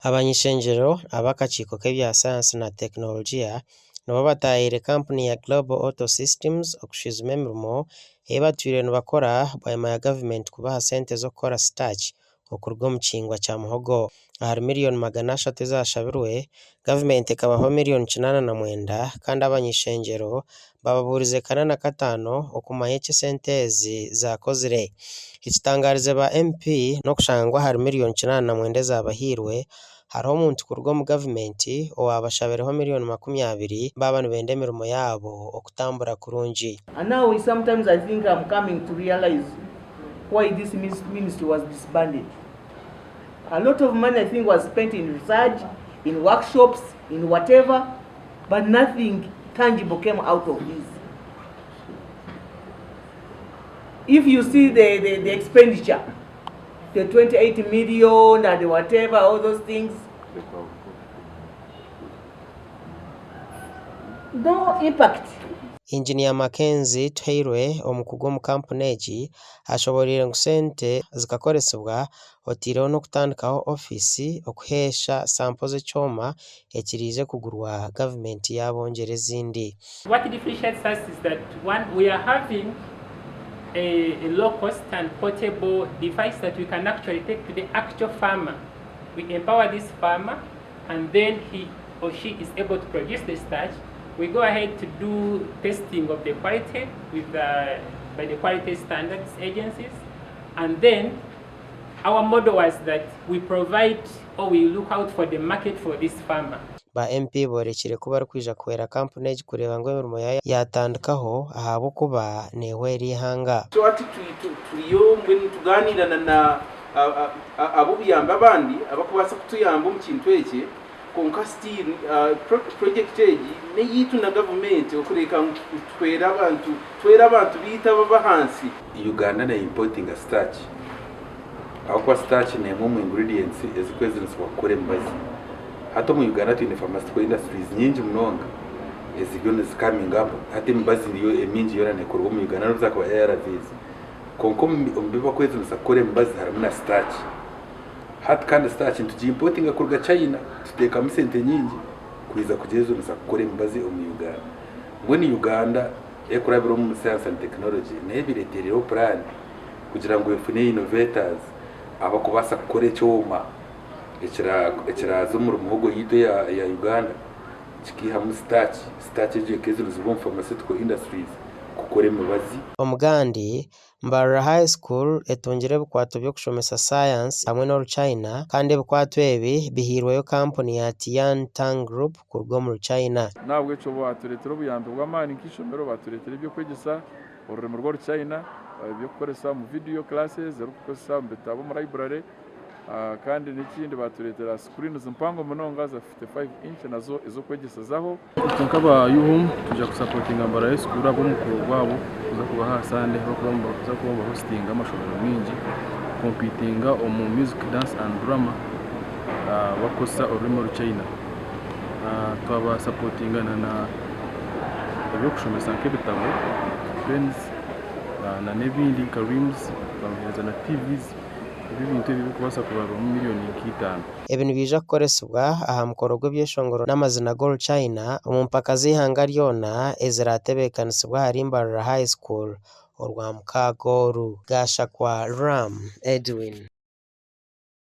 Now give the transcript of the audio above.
Abany'ishengyero ab'akakiiko k'ebya sayansi na tekinologiya nibo bataahiire kampuni ya Global Auto Systems okushwijuma emirimo ei batwire nibakora bwanyima ya gavumenti kubaha sente z'okukora starch okuruga omu kihingwa kya muhogo. Ahari miriyoni 300 ezashabirwe, gavumenti ekabaho miriyoni 89 kandi abany'ishengyero bababuurize kana na kataano okumanya eki esente ezi zaakozire. Ekitangarize ba MP n'okushanga ngu ahari miriyoni 89 ezaabahairwe, hariho omuntu kuruga omu gavumenti owaabashabireho miriyoni 20 baaba nibenda emirimo yaabo okutambura kurungi. And now sometimes I think I'm coming to realize why this ministry was disbanded. A lot of money I think was spent in research, in workshops, in whatever, but nothing tangible came out of this. If you see the, the, the expenditure, the 28 million and whatever, all those things, no impact. Inginiya Mackenzie Tuhairwe, omukugu omu kampuni egi, ashoboreire ngu sente zikakoresibwa oteireho n'okutandikaho ofiisi okuheesha sampo z'ekyoma ekiriije kugurwa gavumenti yaabongyera ezindi. What differentiates us is that one, we are having a, a low cost and portable device that we can actually take to the actual farmer. We empower this farmer and then he or she is able to produce the starch. We go ahead to do testing of the quality with the, by the quality standards agencies and then our model was that we provide or we look out for the market for this farmer. Ba MP boorekire ku barikwija kuhwera kampuni egi kureeba ngu emirimo yaayo yaatandikaho ahabw'okuba neehwera eihanga. So hati turiyo mbwenu nitugaaniira na na ab'obuyambi abandi abarikubaasa kutuyamba omu kintu eki kwonka still project egi n'eyaitu na gavumenti okureeka ngu tuhwere abantu tuhwere abantu baitu ab'ahansi. Uganda ne importinga starch ahabw'okuba starch n'emwe omu ingredients ezikwezinisibwa kukora emibazi. Hati omu Uganda twine pharmaceutical industries nyingi munonga eziriyo nizi coming up. Hati emibazi eriyo emingi yoona nekorwa omu Uganda n'obu zaakuba ARVs. Kwonka omu bi bakwezinisa kukora emibazi harimu na starch. Hati kandi starch nitugi importinga kuruga China tuteekamu sente nyingi kwija kugyezunisa kukora emibazi omu Uganda. Mbwenu Uganda Ekurabira omu Science and Technology nayo ebiretereireho puraani kugira ngu efune innovators abarikubaasa kukora ekyoma ekiraaze omuri muhogo yaitu eya Uganda kikaihamu starch, starch egyo ekeezirizibwa omu pharmaceutical industries kukora emibazi. Omugandi, Mbarara High School etungire ebikwato by'okushomesa Sayansi hamwe n'Oruchina kandi ebikwato ebi bihairweyo kampuni ya Tian Tang Group kuruga omuri China. N'ahabw'ekyo baatureetera obuyambi bw'amaani nk'eishomero, baatureetera eby'okwegyesa orurimi rw'Oruchina, eby'okukoresa omu vidiyo classes, ebirikukozesa omu bitabo omu library, kandi n'ekindi baatureetera screens mpango munonga za 55 inch nazo ez'okwegyesezaho. Itwe nk'aba UHUM twija kusapotinga Mbarara High School ahabw'omukoro gwabo kuza kubaho aha Sande ahu barikuba nibahositinga amashomero maingi kukompitinga omu music, dance and drama barikukozesa orurimi oruchaina. Twabasapotinga na eby'okushomesa nk'ebitabo, pens n'ebindi nka reams, twabaheereza na TVs. Ebi ebintu ebi birikubaasa kubarwamu miriyoni nka itaano. Ebi nibiija kukoresibwa aha mukoro gw'ebyeshongoro n'amazina g'Oruchina omu mpaka z'eihanga ryona eziraatebeekanisibwe ahari Mbarara High School Orwamukaaga oru. Gashakwa Ram Edwin.